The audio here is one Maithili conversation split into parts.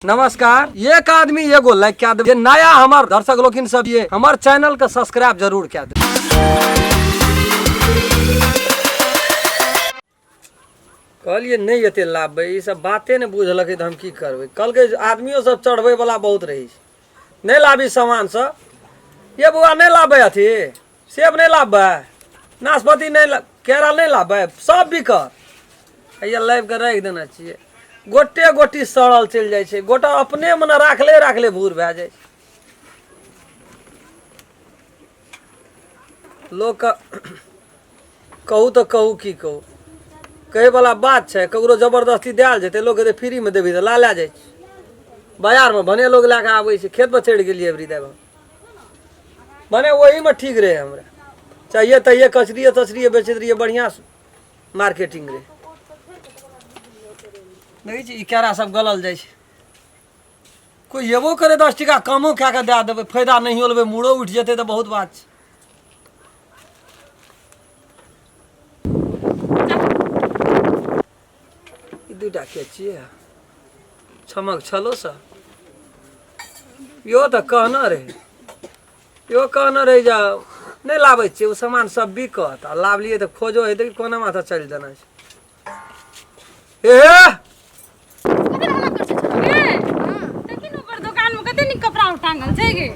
नमस्कार। एक आदमी एगो लाइक कए देबै, जे नया हमर दर्शक लोकिन सब ये हमर चैनल के सब्सक्राइब जरूर कए देबै। कहलिए नहीं एते लाबबै, ई सब बाते नहि बुझलकै तऽ हम की करबै। कहलकै आदमियो सब चढ़बै वाला बहुत रहै छै, नहि लाबी सामान सब। ये बौआ नहि लाबबै, अथी सेब नहि लाबबै, नाशपाती नहि ला, केरा नहि लाबबै, सब बिकत। हैया लाबि कऽ राखि देने छियै, गोटे गोटी सड़ल चलि जाइ छै, गोटा अपने मने राखले राखले भूर भए जाइ छै। लोकके कहू तऽ कहू की कहू, कहैवला बात छै, ककरो जबरदस्ती देल जेतै, लोक कहतै फ्रीमे देबही तऽ ला लए जाइ छै। बाजारमे भने लोक लए कऽ आबै छै, खेतपर चढ़ि गेलियै अबरी देब, भने ओहीमे ठीक रहै हमरा। चाहिए तहिए कचरिए तचरिए बेचैत रहियै, बढ़िआँ मार्केटिंग रहै। देखै छी ई केरा सब गलल जाइ छै, कोइ एबो करे 10 टका कमो कए कऽ दए देबै, फायदा नहियो लेबै, मूड़ो उठि जेतै तऽ बहुत बात छै। ई दूटा के छियै छमक छलो सर, इहो तऽ कहने रहै, इहो कहने रहै जे नहि लाबै छियै ओ सामान सब बिकत, आ लाबलियै तऽ खोजो हेतै कि कोना माथा चलि देना छै। हे कते हल्ला करै छै छोरा? ए, देखी ने ओकर दोकान में कते नीक कपड़ा टांगल छै गे।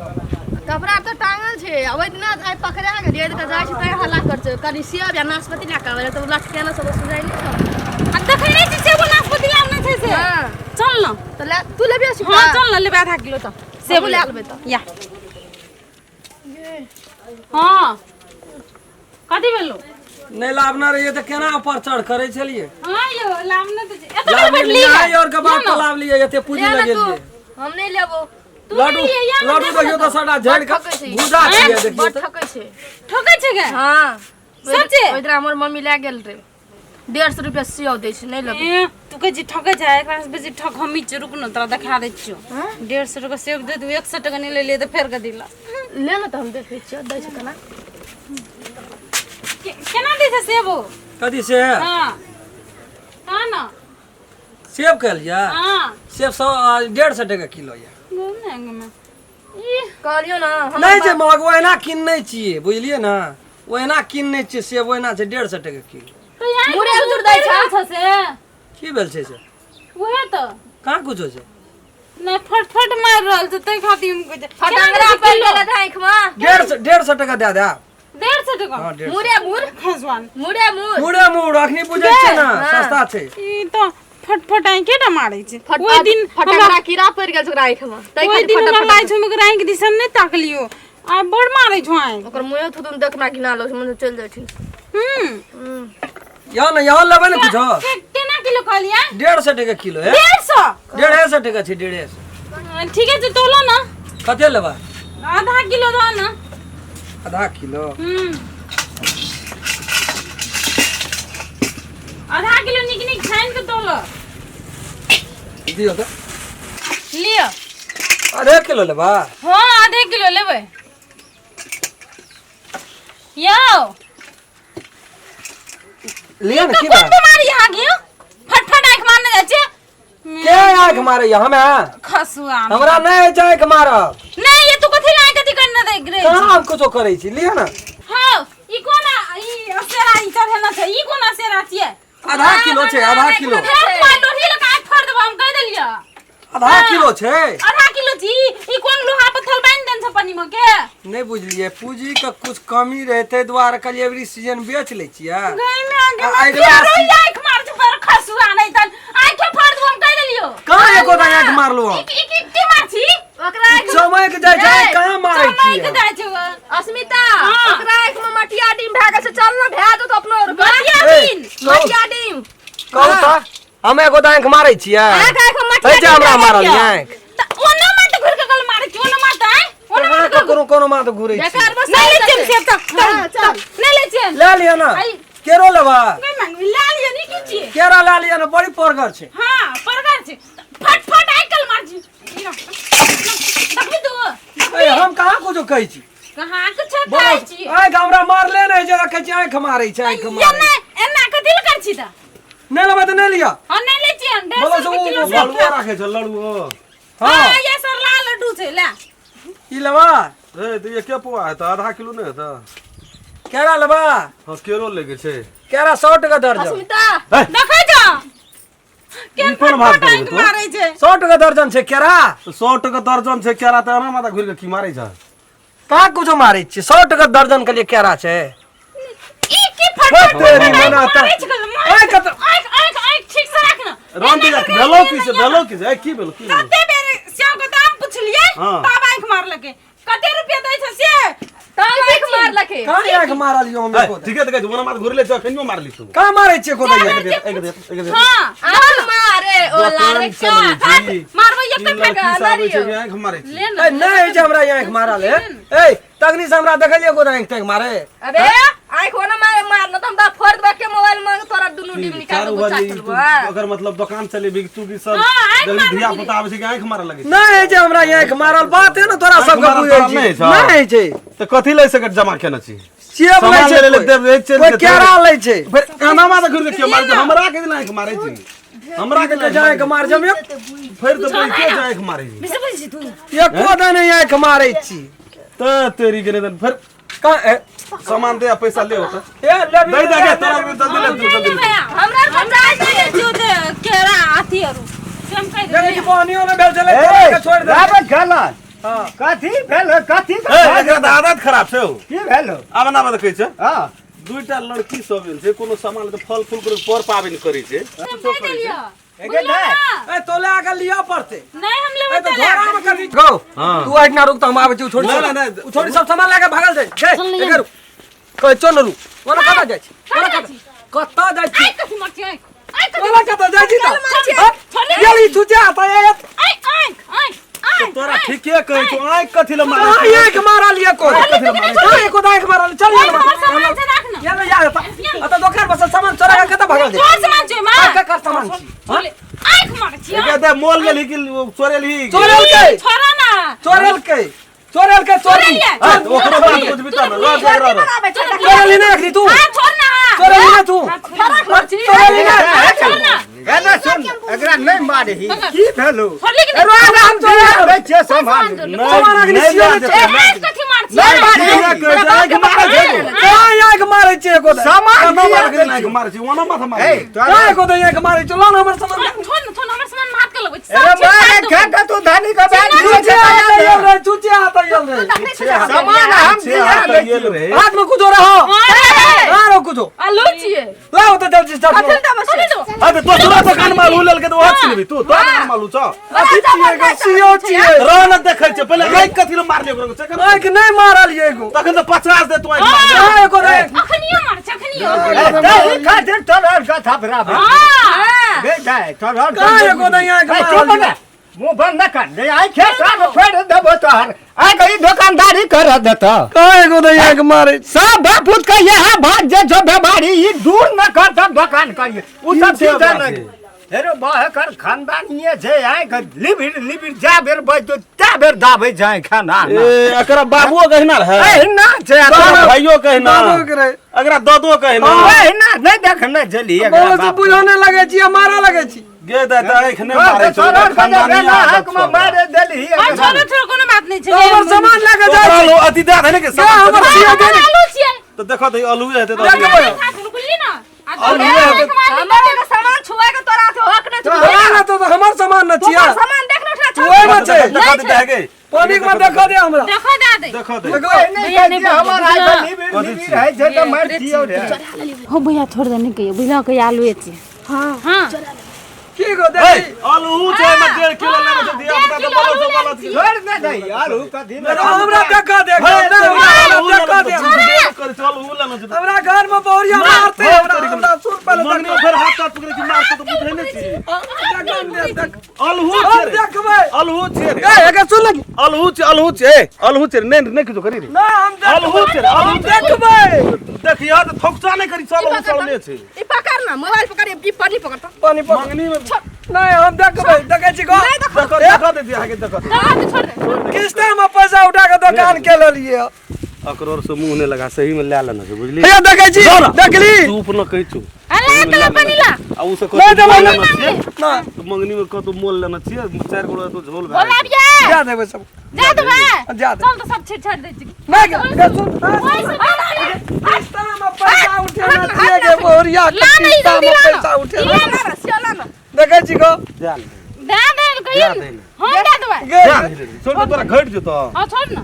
कपड़ा तऽ टांगल छै, आ ओहि दिना आइ पकड़ा गेलियै तऽ जाइ छै तैं हल्ला करै छै। कनि सेब या नाशपाती लए कऽ आबै रहै तऽ ओ लटकेने सब सुझाइ नहि छौ। आ देखै नहि छी सेबो नाशपाती लाबने छै से। हँ। चल न। तऽ ले तू लेबही हँ चल न लेबै आधा किलो तऽ सेब हमहूँ लए लेबै तऽ। या हँ कथी भेलो? नहि लाबना रहियै तऽ केना ऊपर चढ़ करै छलियै? हँ यौ लाबने तऽ एतऽ लाबलियै, बैठली नहि और के बात पर लाबलियै, एते पूंजी ले ने तू, लगेलियै। हम नहि लेबो। तू लड्डू नहि लियै, या ने लड्डू देबो देखियौ ने तऽ सबटा झड़ि बड़ कऽ ठकै छै। भूजा छियै, देखियौ बड़ तऽ। ठकै छै। ठकै छै गे? हँ। सच्चे? ओहि दिना हमर मम्मी लए गेल रहे, 150 रुपया सेव दै छै, नहि लेबै। ए, तू कहै छी ठकै छै, एकरा से बेसी ठक हमही छियै। रुक न तोरा देखा दै छियौ। 150 टका सेब दे दू, 100 टका नहि लेलियै तऽ फेर कऽ दिला। ले ने तऽ हम देखै छियै दै छै केना। केना दै छै सेब? कथी से? हँ कहाँ न सेब कहलियै? हँ सेब 150 टका किलो यऽ। कहलियौ ने हमर नहि छै महग, ओहिना किनने छियै, बुझलियै ने, ओहिना किनने छियै सेब, ओहिना छै 150 टका किलो। तऽ यहाँ मुरे उजुर दै छै। छै से की भेल छै से? उहे तऽ कहाँ कुछो छै। नहि फटफट मारि रहल छै ताहि खातिर हम कहै छै। फटंगरा पड़ि गेल रहै आँखिमे। 150 टका दए देब। 150 टका? हँ 150। मुरे मुर खसवान मुरे मुर मुरे मुर, अखनी बुझै छियै ने सस्ता छै। ई तऽ फटफट आँखे टा मारै छै। फट ओहि दिन फटंगरा कीड़ा पड़ि गेल छै ओकरा आँखिमे ताहि ओहि खातिर दिन हमरा फटाफट। लागै छै हम ओकरा आँखि दिसन नहि ताकलियो, आ बड़ मारै छौ आँखि। ओकर मुँहे थुथुन देखना घिना लगै छै, मन चलि जाइ छै। हूँ यहाँ ने यहाँ लेबै ने कुछो। केना किलो कहलियै? 150 टका किलो है। 150? 150 टका छै, 150। ठीके छै, तोलो ने। कते लेबै? आधा किलो दऽ ने। आधा किलो? हूँ आधा किलो नीक नीक छानि कऽ तोलो। दियौ तऽ। लिअ। आधे किलो लेबै? हँ आधे किलो लेबै। यौ लिअ ने। की कोन बात बीमारी अहाँके यौ? फटफट आँखि मारने जाइ छियै। के आँखि मारैया? हमे खसुआ हमरा नहि होइ छै आँखि मारब। नहि ये तू कथी लए कथी करने दे रे? कहाँ हम कुछो करै छी, लिअ ने। हँ ई कोन ई असेरा ई चढ़ेना छै, ई कोन असेरा छियै? आधा किलो छै, आधा किलो। फेर तू आइ लोढ़ी लऽ कऽ आँखि फोड़ि देबौ, हम कहि देलियौ। आधा किलो छै। आधा किलो छी। ई कोन लोहा पत्थर बान्हि देने छै पन्नी मे के? नहि बुझलियै, पूंजी के कुछ कमी रहै ताहि दुआरे कहलियै एवरी सीजन बेच लै छियै। गई में आगे आ में अगिला फेरो ई आँखि मार छै पर खसुआ नहि तन आँखि फोड़ देबौ, हम कहि देलियौ। कहाँ एको दा आँखि मारलहुँ हम? ई की की मार छी? ओकरा आँखि चमकि जाइ छै, आँखि कहाँ मारै चमकि छियै? जाइ छै ओ। अस्मिता हाँ। ओकरा आँखि में मटिया डीम भए गेल छै, चल ने भए जेतौ अपनो आर के। मटिया ए, डीम। कहू मटिया डीम। कहू तऽ हम एगो दा आँखि मारै छियै? आँखि आँखि में मटिया है जे डीम हमरा भए मारल गेल यऽ आँखि। तऽ ओना मार तऽ घुरि कऽ गल मारै छी, ओना मार तऽ आँय? ओना कहाँ मार तऽ ककरो कोनो माथ घुरै छी? बेकार बस नहि लै छियै से तऽ हाँ, चल। नहि लै छियै। लए लिअ ने। आई। केरो लेबै? नहि मांगबै, लए लिअ नी की छियै? केरा लए लिअ ने, बड़ी परगर छै। हाँ परगर छै। फट फट आइ काल्हि मार छी। देखबी तू? ए, हम कहाँ कुछो कहै छी? कहाँ कुछो कहै छी? आँखि हमरा मारले नहि छै, कहै छी आँखि मारै छै, आँखि ये मारै। नहि एना कथी लए करै छी तऽ? नहि लेबै तऽ नहि लिअ। हम नहि लै छियै, हम बोलो 150 से रुपए ओ किलो लड़ुओ सेब। राखै छै लड़ुओ। हाँ हाँ ये सर लाल लड्डू छै ले ई लेबा रे तऽ एके पौआ हेतै आधा किलो नहि हेतै केरा लेबा हँ केरो लैके छै केरा 100 टका दर्जन अस्मिता हे, देखै छ ई कोन भाव टाइम तू मारै छै 100 टका दर्जन छै केरा 100 टका दर्जन छै केरा तऽ एना माथा घुरि कऽ की मारै छै कहाँ कुछो मारै छी 100 टका दर्जन के लिए केरा छै ई की फटफट तेरी मना त- मारै छै गल ओए कत- आँख आँख आँख ठीक से राख न राम दे भेलो की छै भेलो की छै ए, की भेलो की भेलो कते बेर सेव के दाम पुछलियै हाँ। तब आँख मारलकै कते रुपया दै छै से तब आँख मारलकै कहाँ आँख मारल यौ हम ए, एको ठीके तऽ कहै छै ओना माथ घुरले छै अखनियो मारली तू कहाँ मारै छियै एको दैया एक दे एक दे एक दे हाँ आँख मारे ओला रे दोकान का चलै छी। मारबै ई एक लड़की फेंक सब आबै छै कि आँखि मारै छै ले न ए नहि होइ छै हमरा आँखि मारल हे ए तखनी से हमरा देखलियै एको आँखि ताँखि मारे अबे आँख ओना मारे मारना त हम त फोड़ देबा के मोबाइल में तोरा दुनू डिम निकाल चारू के बारी गुच्चा ई चलबो तू- ओकर मतलब दोकान चलेबी तू की सब हाँ, आँखि जल्दी मारै धिया छलै। पुता आबै छै कि आँखि मारऽ लगै छै नहि होइ छै हमरा आँखि मारल बात है ने तोरा आँखि सबके मारल बुझै तोरा छी नहि छौ? नहि होइ छै तऽ कथी लै सके जमा केने छी सेब लै सामान छै लै ले कोइ। देब, एक चलि कोइ जेतै। केरा लै छै फेर एना माथा घुरि के मारै छै हमरा के दिना आँखि मारै छै हमरा के के आँखि मार जमे फेर तऽ बैठे छै आँखि मारै छै बेसी बोलै छी तू एको दिन आँखि मारै छी तऽ तेरी गेलै तहन फेर कहाँ ए सामान दे आ पैसा ले होता ए लेबी दे दे के तोरा जल्दी ले तू जल्दी ले। हमरा हमरा नहि छियौ ते केरा अथी आरू से हम कहि देखै देलियै छी पानियो नहि भेल छलै तोरा के छोड़ि दे रावण खेलन हाँ कथी भेल हो? कथी ए, भेल? एकरा तऽ आदत खराब छै हौ। की भेल हो? आब ना कहै छै हाँ दुईटा लड़की सब एल छै कोनो सामान लेतै फल फूल के पर पाबनि करै छै हम कहि देलियै एके ए तो ले आके लिअ पड़तै नहि हम लेबै ए तो तऽ झोरा में कथी गो हाँ। तू एहिठिना रुक तऽ हम आबै छी उ छोड़ी नहि, सब नहि, नहि। उ छोड़ी सब सामान लए के भागल जाइ छै एकर रुक कहै चल न रुक ओना कतऽ जाइ छी ओना कतऽ कतऽ जाइ छी आँखि कथी मारै छी आँखि आँखि कथी ओना कतऽ जाइ छी तऽ छोड़ि गेली छुचे आता ए आँखि आँखि आँखि आँखि तोरा ठीके कहै छौ आँखि कथी ले मारै कहाँ छै एक मारल ये को कहाँ एको दाँख मारल चल ये हमर सामान छै राख न ये ले जा अतऽ दोकान पर से सामान चोरा के कतऽ भागल तोहर सामान छै माँ ककर सामान छी छोड़ि आँखि मारै छी एकरा दे मोल लेलही कि चोरेलही चोरेलकै छोड़ा ना चोरेलकै चोरेलकै चोरी चोरेलियै। हाँ, तऽ ओकरो बात बुझबी तब ने रह दे, रह रह। चोरेली ना रखली तू हाँ छोड़ ना हाँ चोरेली ना तू मार छी चोरेली ना हाँ, छोड़ ना एना सुन एकरा नहि मारही की भेल हो? छोड़ली कि अरे हम दिया दै छियै सामान सामान अखनी नहि सियो दे नहि देतै, छै। नहि आँखि कथी मार छी नहि मारही। ठीके कहै छै, आँखि मारै छै गो। कहाँ आँख मारै छै एको दाँख? सामान एना दिया मारै दै छै, आँखि मारै छै, ओना माथा मारै ए छै। तोरा कहाँ एको दाँख आँख मारै छै लो न हमर सामान छोड़ ना छोड़ ना हमर सामान हाथ के लगबै छी अरे सब चीज मारे काट खा देबै। के तू धनी के बैठ चुचे आता येल रे चुचे आता येल रे सामान हम छे दिया हाथ दै गेल छियै रहे। हाथ में कुछो रहो अरे हाँ रहो कुछो आलू छियै लाओ तो जल्दी से कथी देबै से हाँ, तऽ दोसरो दोकान में आलू लेलकै तऽ ओहो छिलबी तू, तोरा दोकान में आलू छौ। अथी छियै के सीओ छियै रह न देखै छै, पहिले आँखि कथी ले मारली ओकरा, से केना? आँख नहि मारल ये एगो तखन तऽ 50 दे तू आँखि मारले। कहाँ एको दाँख अखनियो मार छी अखनियो ए, तही खातिर तोरा कथा बराबर हाँ बे जाय तोरा कहाँ एको दाँख आँख ए, चुप मारल ना मुंह बंद न कर दे आइ खे सब फोड़ देबो तोहर आ गई दुकानदारी कर देतो कहाँ एको दाँख आँख मारै छै? सब बापूत के यहाँ भाग जे जो बीमारी ई दूर न कर तब दुकान करिए उ सब की छै चीज ओकरा नहीं से? हेरो बह कर खानदानिये छै आइ के लिबिर लिबिर जा बेर बैठो ता बेर दाबै जाय खाना ए, एकरा बाबुओ कहिना रहै एहिना छै आ तोरा भाइयो कहिना बाबू के रहे एकरा ददो कहिना एहिना नहि देखने छली एकरा बहुत से बाप। बुझाने लगे छी आ मारऽ लगे छी गे दे तऽ आँखि नहि तोहर मारै छौ, तोहर ओकरा के खानदानी बेना आदत हक छौ में ओकरा। मारे देलही हाँ एकरा। छोड़ो छोड़ो कोनो बात नहीं छै तो हमर सामान लए के जाइ ओकरा छी लो अथी दए दे ने के गे हमर सामान सीओ दे ने। आलू छियै तऽ देखऽ दही आलुए हेतै तऽ लए के आलुए। बो। हाथ रुकली ना आ आलू आलू हमर एगो सामान छुआ के तोरा से हक नहि छौ ना ना तो हमर सामान न छियै तोहर सामान देख न उठा ओहि में छै देखऽ दे दे गे पानी में देखऽ दे हमरा देखो दे दे देखऽ दे देखो एहिने भैया कहै नहि छियै, हमर आइ के लिबिर कथी लिबिर छियै? होइ छै तऽ मारतियौ रे हो भैया छोड़ दे नहीं कहियो बुझलो के आलू छै हां हां की गो ए देखी आलू छै एहिमे 1.5 किलो लेने छै धिया पुता तऽ डेढ़ बोलऽ किलो से बोलऽ छै। छोड़ ने दही आलू कथी ने हमरा देखऽ दे हे, नहि, आलू हमरा लेने देखऽ दे छै, झूठ करै छै, आलू लेने छै। हमरा घर में बहुरिया मारते हमरा हमरा सुन पहिले मंगनी फेर हाथ ताथ पकड़ै छै, मारतौ तऽ बुझै नहि छी। देख देख आलू हम छै रे। देखबै आलू छै रे। ए एके सुन लगी आलू छै, आलू छै, ए, आलू छै रे, नहि नहि किछो करी रे। ना हम आलू छै रे, आलू छै। देखबै देखियह तऽ थोकचा नहि करी, सब आलू सड़ले छै। ई पकड़ ना मोबाइल पकड़ ई पानी पकड़ त पानी पकड़ मंगनी में नहीं हम देखबै देखै छी गो देखऽ देखऽ दे दिया के देखऽ दे। दे छोड़ दे किस्ता में पैसा उठा के दुकान के लेलिए अकरोर से मुंह नहि लगा सही में लए लेना छै बुझली हे देखै छी देखली चुप न कहै छौ अरे अकेला पानी ला आ उ से नहि देबै, लेना नहि। छियै ना तऽ मंगनी में कतौ मोल लेना छियै चारि गो तो झोल भए बोला जेतै। बिया जा देबै सब जा देबै जा दे चल तो सब छीट छाट दै छी नहि गे, गे, सुन ओइ से किस्ता में पैसा उठेना छियै गे बहुरिया के ला ना, किस्ता जल्दी में ला ना। पैसा उठेना ला ना से ला ना देखै छी गो जा ले। दे दे कहियो जा दे ने। हम दे देबै गे जा दे ने। छोड़ दे, तोरा घटि जेतौ हां छोड़ ना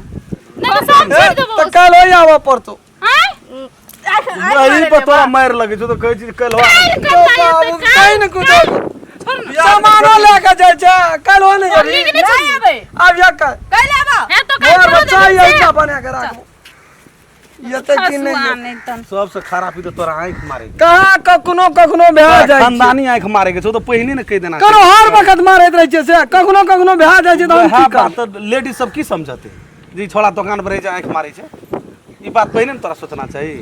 नहीं तो सब ए, छोड़ देबो तऽ काल्हि होई आबऽ पड़तौ हां वही पर तोरा मारि लगै छौ तऽ कहै छी काल्हि हो तो बाबू कहीं ने कुछो छोड़ ना सामानो लए के जाइ छै काल्हि हो नहि छोड़ली जेबही कि नहीं नहीं छोड़ली आबै आब जा काल्हि काल्हि आबऽ हे तो काल्हि मोर छोड़ बच्चा देबै ऐसा बना के राखबो ये तऽ कि नहीं हसुआ ये। नहीं तन सबसे खराब ई तऽ तोरा आँखि मारे के कहाँ कखनो कखनो भए जाइ छै खानदानी आँखि मारे के छौ तऽ पहिने ने कहि देना करो हर वक्त मारैत रहै छियै से कखनो कखनो भए जाइ छै तऽ हम वएह की बात करब तऽ लेडीज सब की समझतै जे ई छोड़ा दोकान पर रहै छै आँखि मारै छै ई बात पहिने ने तोरा सोचना चाही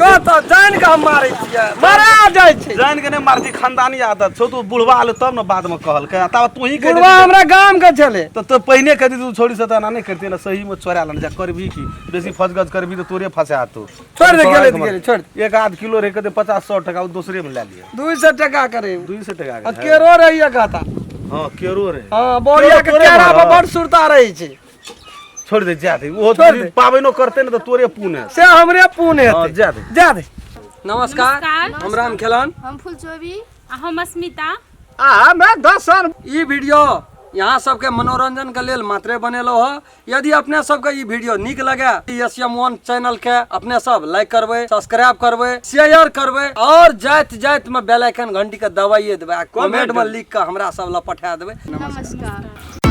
कह तऽ जानि कऽ हम मारै छियै मारा जाइ छै जानि के नहि मारती खानदानी आदत छौ तू बुढ़वा आलो तब ने बाद में कहलकै आ ताबे तू ही कहि बुढ़वा देती हमरा गाम के छलै तऽ तो पहिने कह दी तू छोड़ी से तऽ एना नहि करती ना सही में चोरा लेने जा करबी की बेसी फसगज करबी तऽ तोरे फंसा तू छोड़ दे गेलै तऽ गेलै छोड़ दे एक आध किलो रहे कहते 50 100 टका ओ दोसरे में ले लिया 200 टका करे 200 टका आ के है। केरो रहैया कहता हाँ केरो रहे हाँ बोरिया के तोरे केरा पर भरल। बड़ सुरता रहै छै छोड़ दे जा दे वो छोड़ दे। पाबनो करते ने तऽ तोरे पुन है से हमरे पुन हाँ, हेतै जा दे। जा दे नमस्कार नमस्कार। हम राम खेलन हम फूल चोबी आ हम अस्मिता आ हमे दसन ई वीडियो यहाँ सबके मनोरंजन के लेल मात्रे बनेलो ह यदि अपने सबके ई वीडियो नीक लगे एस एम वन चैनल के अपने सब लाइक करबै सब्सक्राइब करबै शेयर करबै और जाइत जाइत में बेल आइकन घंटी के दबाइए देबै आ कमेंट में लिख के हमरा सब लग पठा देबै नमस्कार।